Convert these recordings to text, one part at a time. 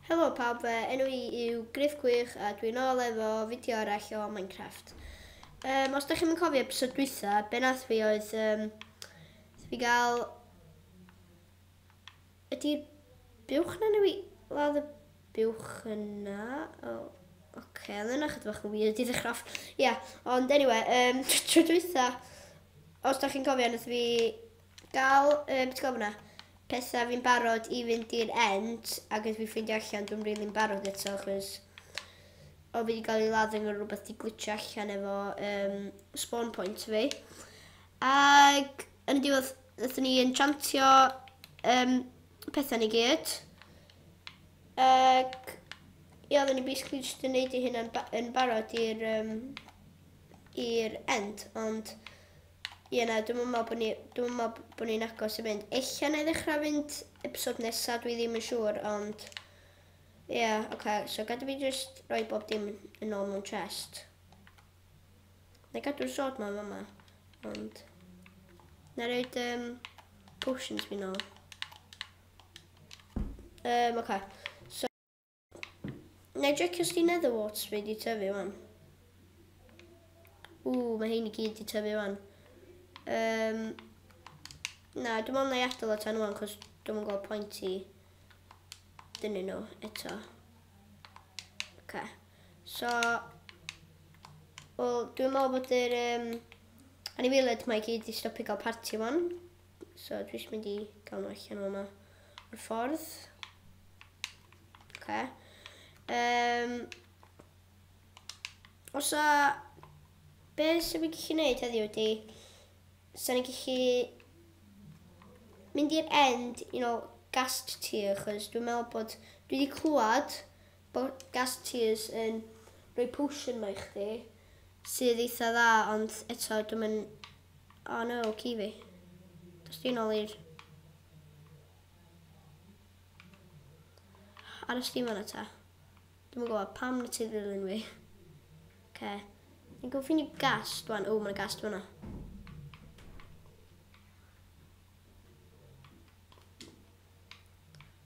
Helo pawb, fy enw i yw Griff Gwych a dwi'n ôl efo fideo arall o Minecraft. Os da chi'n cofio episod dwytha, be nath fi oedd fi gael... Ydy'r buwch na neu ladd y buwch yna? Oh, oce, oedd yna chydig bach yn weird i ddechrau off. Ia, yeah, ond anyway, tro dwytha, os da chi'n cofio, nath fi gael, beth gael fyna? Pethau fi'n barod i fynd i'r end, ac wrth fi ffeindio allan dwi'n really'n barod eto, achos o fi wedi cael ei ladd yn rhywbeth di glitcho allan efo spawn point fi. Ac yn y diwedd, wnaethon ni enchantio pethau ni gyd. Ac ie, oedden ni basically just yn neud i hynna'n yn barod i'r end, ond ie na, dwi'n meddwl bod ni, dwi'n meddwl bod ni'n agos i fynd. Ella na i ddechrau fynd episod nesaf, dwi ddim yn siŵr, ond ie, yeah, oce, okay. So gadw fi just rhoi bob dim yn ôl mewn chest. Na i gadw'r sword ma fama, ond na i roed potions fi nôl. Oce, okay. So na i checio os di nether warts fi di tyfu wan. Ww, mae hein i gyd di tyfu wan. Na, dwi'n meddwl na i adael o tan wan, cos dwi'n gweld pwynt i dynnu nhw eto. Oce. So, wel, dwi'n meddwl bod yr anifeiliaid mae i gyd di stopio gael parti wan. So, dwi eisiau mynd i gael nhw allan o yma o'r ffordd. Oce. Os a... Be sy'n fi'n gallu gwneud heddiw ydi, sa'n ni'n gallu mynd i'r end, ghast tear, achos dwi'n meddwl bod, dwi wedi clywed bod ghast tears yn rhoi potion ma i chdi, sydd eitha dda, ond eto dwi'n mynd, oh no, ci fi. Dos di nôl i'r... Aros di fan'na ta. Dwi'm yn gwybod pam na ti ddilyn fi. Oce. Ni'n gwybod ffeindio ghast wan. O, mae'n ghast fan'na.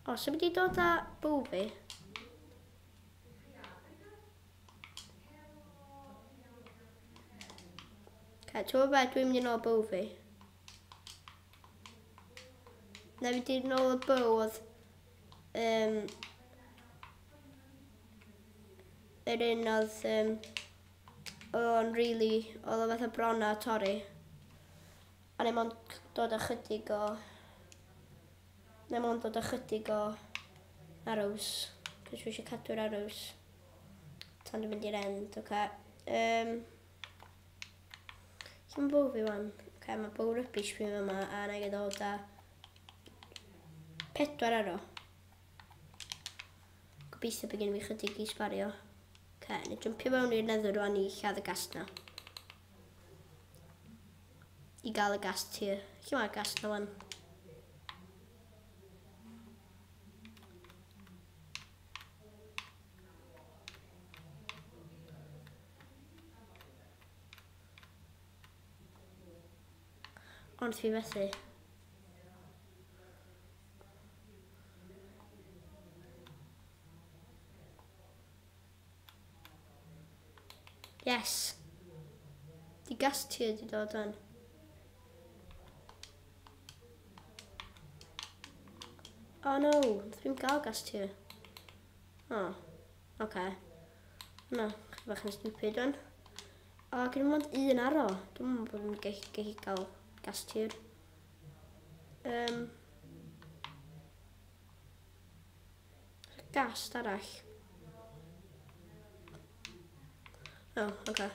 O, so wedi dod â bow fi? Oce, ti'n gwybod beth? Dwi'n mynd i nôl bow fi. Na fi di nôl y bow oedd... Yr un oedd... Oedd o'n really... Oedd o fatha bron a torri. A neu mond dod â chydig o... Neu mond dod â chydig o arrows. Cos dwi eisiau cadw'r arrows. Tan dwi'n mynd i'r end, oce. Lle mae bow fi wan? Oce, mae bow rubbish fi yma a na i ddod â 4 arrow. Gobeithio bod gen i fi chydig i sbario. Oce, na i jumpio mewn i'r nether rwan i lladd y ghast na. I gael y ghast tear. Lle mae'r ghast na wan? Ond fi methu. Yes. Di ghast tear di dod o'n. Oh no, dwi'n gael ghast tear. Oh, oce. Na, chydig bach yn stupid o'n. O, gen i mond un arrow. Dwi'n meddwl bod fi'n gallu gael ghast tear. Ghast arall. Oh, oce.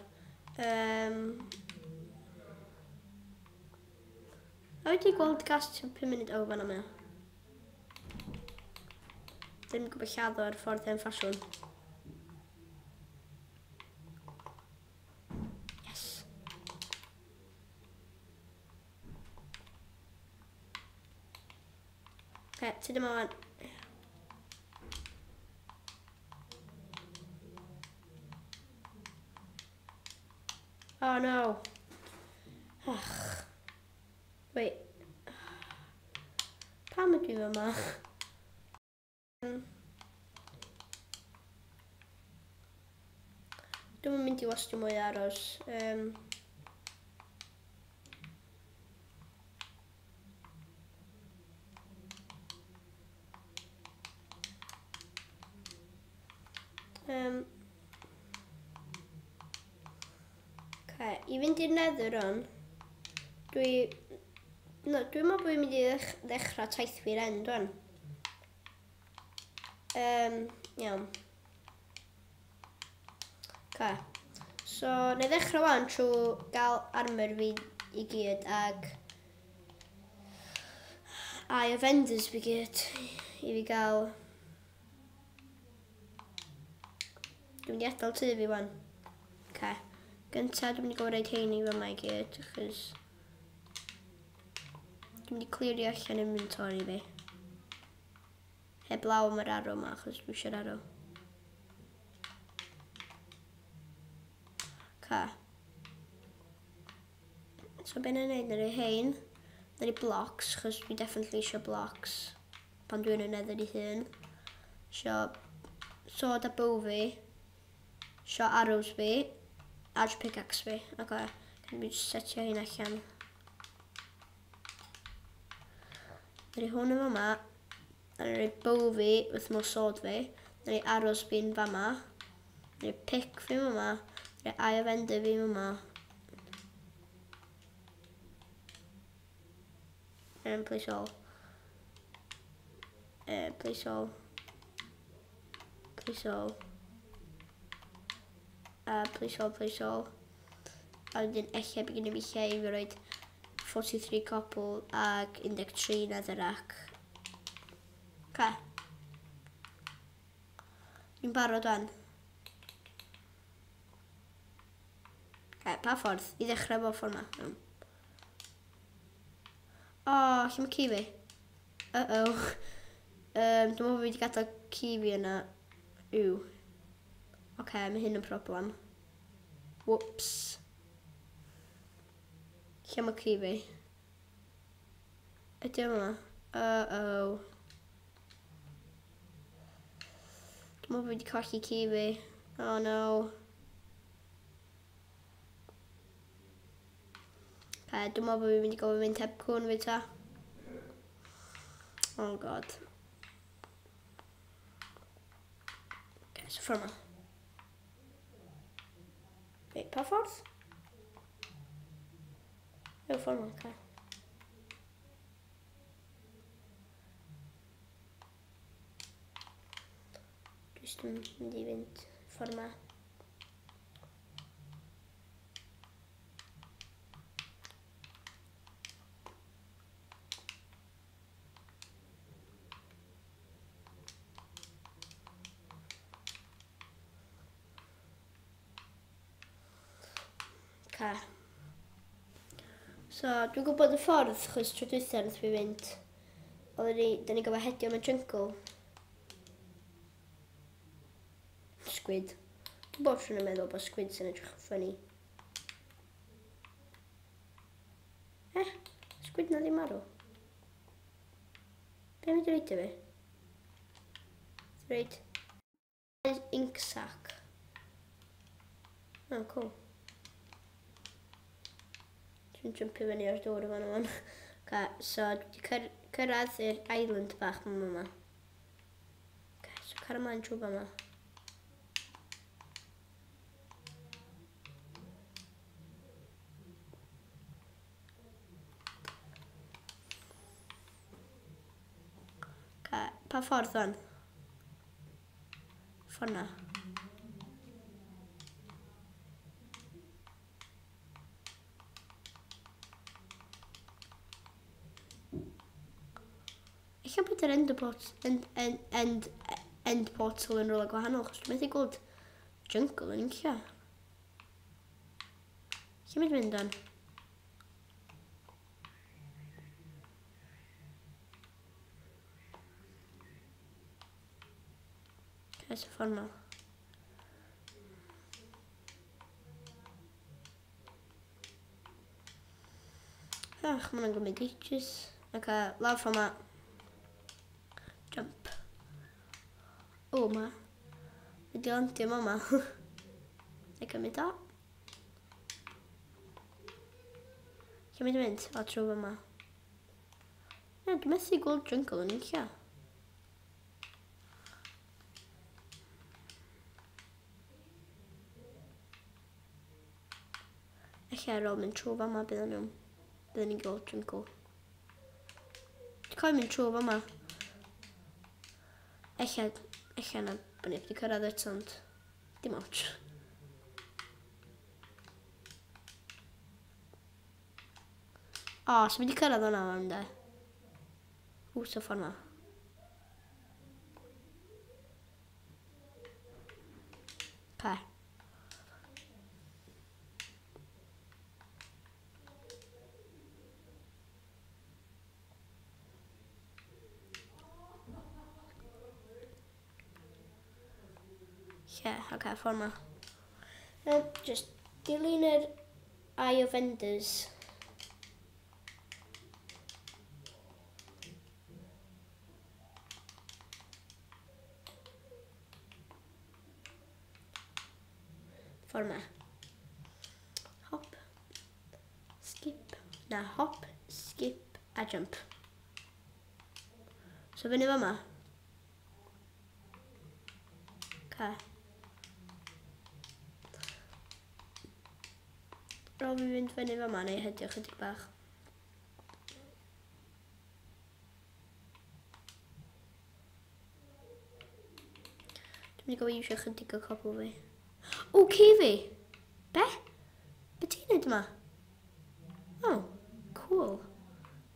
A wedi gweld ghast 5 munud o fan'na mae o. Ddim yn gwybod lladd o'r ffordd hen ffasiwn. Yes. Oce, ti ddim o'n... Oh no. Ach. Wait. Pam ydw i fyma? Dwi'n mynd i wastio mwy o arrows. Okay, i fynd i'r Nether on, dwi'n meddwl bod fi'n mynd i ddechrau taith fi'r end o'n. Iawn. Okay. So, na i ddechrau wan trwy gael armor fi i gyd ag Eye of Enders fi gyd i fi gael. Dwi'n mynd i adael tŷ fi wan. Okay. Gynta, dwi'n mynd i gofio rhaid hein i fyma i gyd, achos dwi'n mynd i clirio allan inventory fi. Heblaw am yr arrow yma, achos dwi eisiau'r arrow. Okay. So be na'n neud, na rhoi hein, na rhoi blocks, achos dwi definitely eisiau blocks pan dwi'n y Nether i hun. Isio sword a bow fi, isio arrows fi, a just pickaxe fi. Okay. Can we just setio hyn allan. Na rhoi hwn yn fama, na rhoi bow fi wrth mo sword fi, na rhoi arrows fi'n fama, na rhoi pick fi fama, na rhoi Eye of Ender fi fama. And place all. Place all. Place all. Place all, place all. A wedyn ella bydd gen i fi lle i fi roed 43 cobble ag 13 netherrack. Okay. Ni'n barod wan. Okay, pa ffordd? I ddechrau bob ffordd ma. O, lle mae ci fi? Uh-oh. Dwi'n meddwl bod fi wedi gadael ci fi yna. Yw. Oce, mae hyn yn problem. Whoops. Lle mae ci fi? Ydy yma? Uh-oh. Dwi'n meddwl bod fi wedi colli ci fi. Oh no. Okay, dwi'n meddwl bod fi'n mynd i gofyn mynd heb cwn fi ta. Oh god. Okay, so ffordd yma. Wait, pa ffordd? Yw ffordd yma, okay. Jyst yn mynd i fynd ffordd yma. Okay. So, dwi'n gwybod y ffordd, chos tro dwytha nath fi fynd. Oedden ni, da ni'n gofio hedio mewn jungle. Squid. Dwi'n bob tro'n meddwl bod squids yn edrych yn funny. Squid na ddim marw. Be mynd i reid i fi? Reid. Ink sac. Oh, cool. Dwi'n jumpio fyny ar dŵr yma yma. Okay, so dwi wedi cyrraedd i'r island bach yma. Okay, so car ymlaen trwy yma. Okay, pa ffordd fan? Ffordd na. Ella bod yr end portal yn rhywle gwahanol, achos dwi'n methu gweld jungle yn unlla. Lle mynd mynd dan? Okay, so ffordd yma. Ach, ma' hwnna'n gymryd ages. Okay, lawr ffordd yma. Jump. O, ma. Wedi landio yma. Na gymryd o. Lle mae'n mynd? O, trwy fyma. Na, dwi'n methu gweld jungle yn lle. Ella ar ôl mynd trwy fama bydden nhw. Bydden ni'n gweld jungle. Dwi'n cofio mynd trwy fama. Ella na bod ni wedi cyrraedd eto, ond dim ots. O, so mi wedi cyrraedd hwnna fan de. Ww, so ffordd ma. Okay. Lle, oce, okay, ffordd ma. Just dilyn yr Eye of Enders. Ffordd ma. Hop, skip, na hop, skip a jump. So fyny fama. Okay. Rhaid fi fynd fyny fama neu hedio chydig bach. Dwi'n mynd i gofio iwsio chydig o cobl fi. O, ci fi! Be? Be ti'n neud yma? Oh, cool.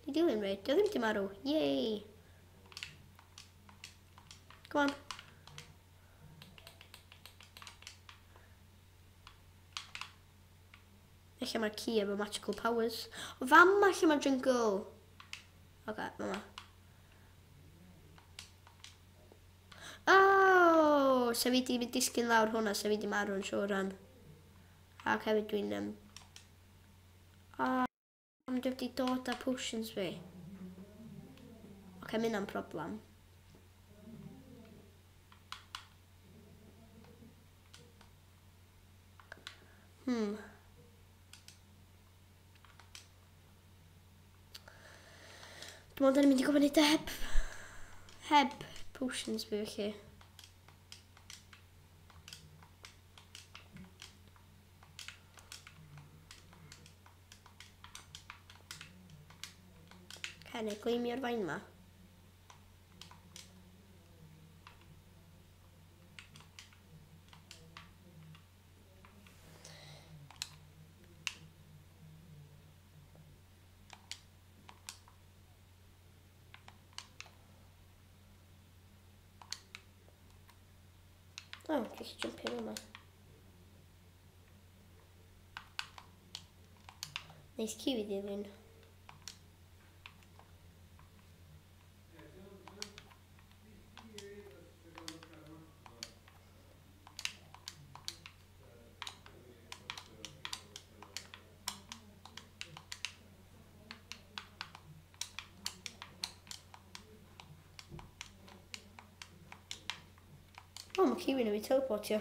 Di dilyn fi. Dio ddim di marw. Yay! Come on. Ella mae'r ci efo magical powers. O, fama lle mae'r jungle. Oce, okay, fama. Oh, se fi di mynd disgyn lawr hwnna, se fi di marw yn siŵr ran. Ac hefyd dwi'n... Oh, dwi wedi dod â potions fi. Oce, okay, mynd am problem. Dwi'n meddwl da ni'n mynd i gofyn neud o heb potions fi felly. Can I gleimio'r fain ma? Oh, dwi'n gallu jumpio yma. Neis ci fi ddilyn. O, mae Kiwi yn ei teleportio.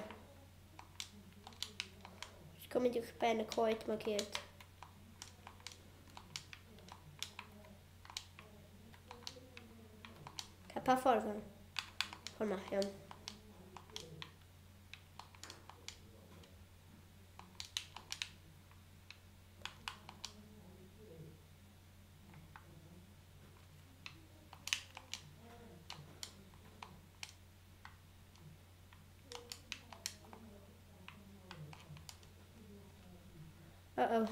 Just go mynd uwch ben y coed ma gyd. Ca, pa ffordd yma? Ffordd ma, iawn. Uh-oh.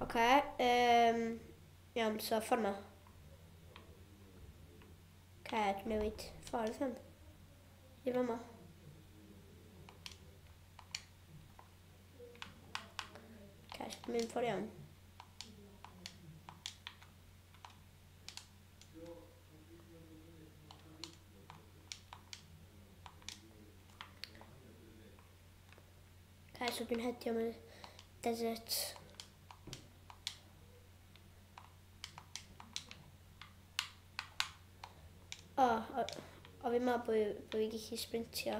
Oce, iawn, so ffordd ma. Oce, dwi'n newid ffordd hyn. I fama. Oce, so dwi'n mynd ffordd iawn. Oce, so dwi'n hedio am y desert. O, O, fi'n meddwl bod fi'n gallu sprintio.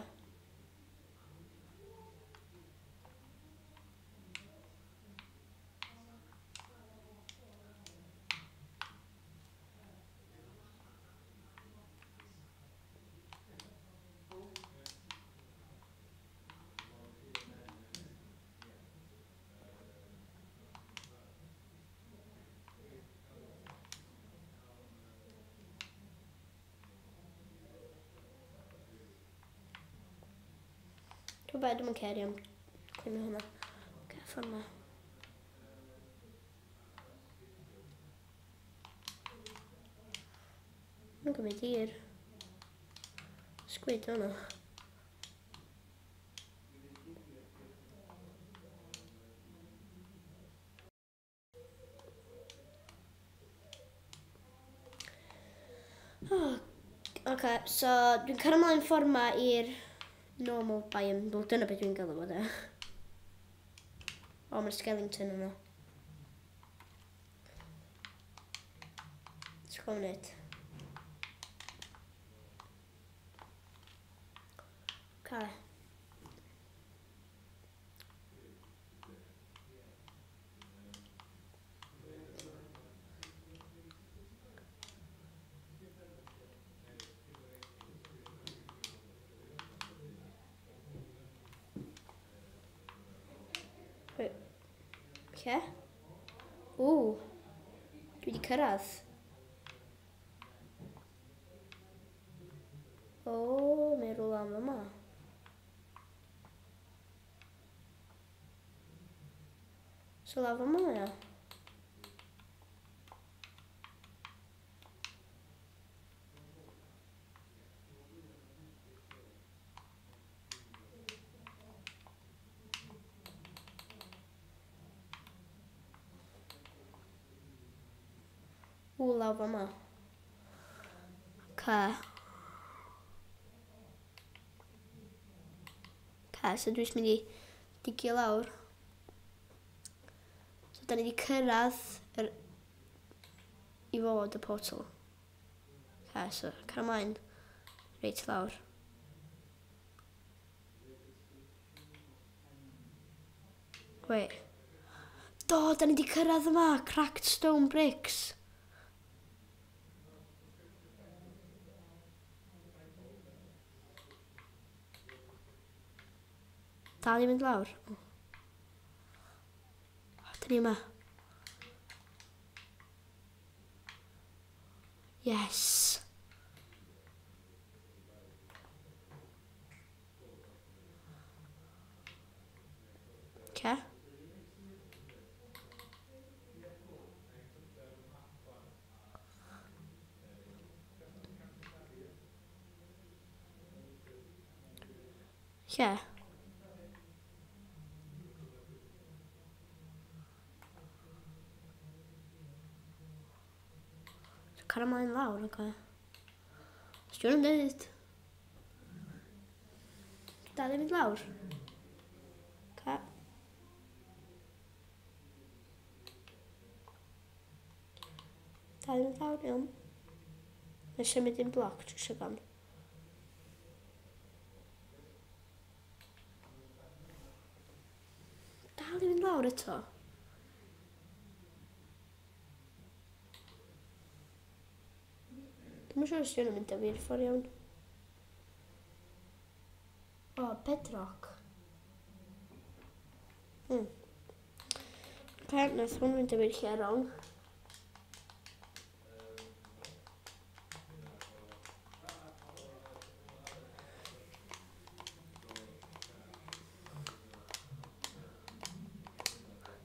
Dwi'n beth, dwi'n cario am cwymio hwnna. Oce, ffordd ma. Mae'n gymryd hir. Squid hwnna. Oh, okay, so dwi'n cario ymlaen ffordd ma i'r normal biome. Wel, dyna beth dwi'n galw fo de. O, mae'r skeleton yna. Let's go it. Okay. Wait. Lle? Ww. Dwi wedi cyrraedd. O, mae rhywle am yma. So lawr yma mae o. Ww, lawr yma. Oce. Oce, so dwi'n mynd i digio lawr. So, da ni wedi cyrraedd yr, i fod y portal. Oce, so, car ymlaen. Reit lawr. Wait. Do, da ni wedi cyrraedd yma. Cracked stone bricks. Dal i fynd lawr. O, oh, da ni yma. Yes. Okay. Lle? So car ymlaen lawr, oce. Os dwi'n dweud? Dal i fynd lawr. Oce. Dal i fynd lawr, iawn. Nes symud un bloc, trwy siarad. Dal i fynd lawr eto. Dwi'm yn siŵr os dwi'n mynd â fi'r ffordd iawn. O, bedrock. Oce, nath hwn fynd â fi'r lle wrong.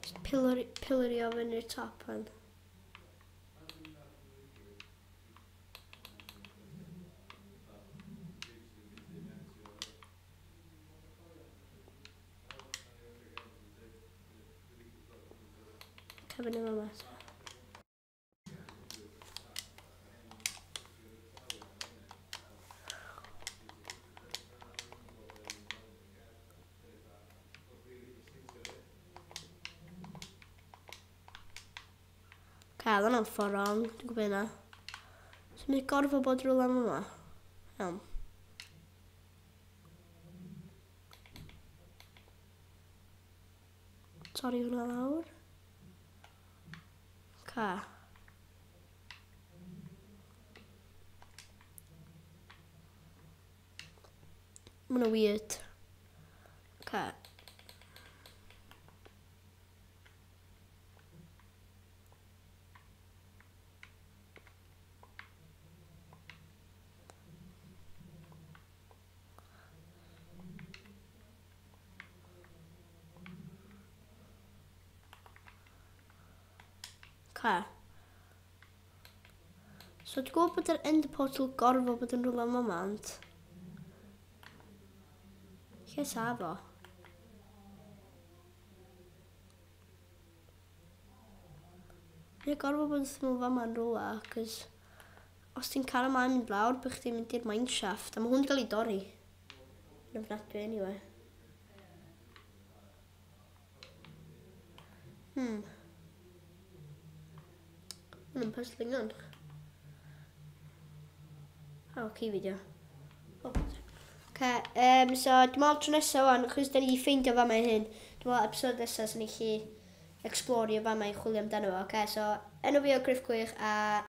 Just pillory o fyny'r top fan. Kevin yma ma. Cael, hwnna'n ffordd wrong, dwi'n gwybod hynna. So mae'n gorfod bod rhywle am yma. Iawn. Torri hwnna lawr. Ca. Ma' hwnna weird. Ca. Ca. So dwi'n gwybod bod yr end portal gorfod bod yn rhywle yma, ond lle sa fo? Mae'n gorfod bod wrth ymyl fama yn rhywle, cos os ti'n cael ymlaen mynd lawr, bych chdi'n mynd i'r mineshaft, a mae hwn wedi cael ei dorri. Yn ofnadwy, anyway. Hwn yn puzzling on. O, oh, fideo. Oh. Okay, so dwi'n meddwl tro nesaf wan, chos da ni wedi ffeindio fama i hyn. Dwi'n meddwl episode nesaf sy'n ni chi explorio fama i chwilio amdano fo. Okay, so enw fi o Griff Gwych a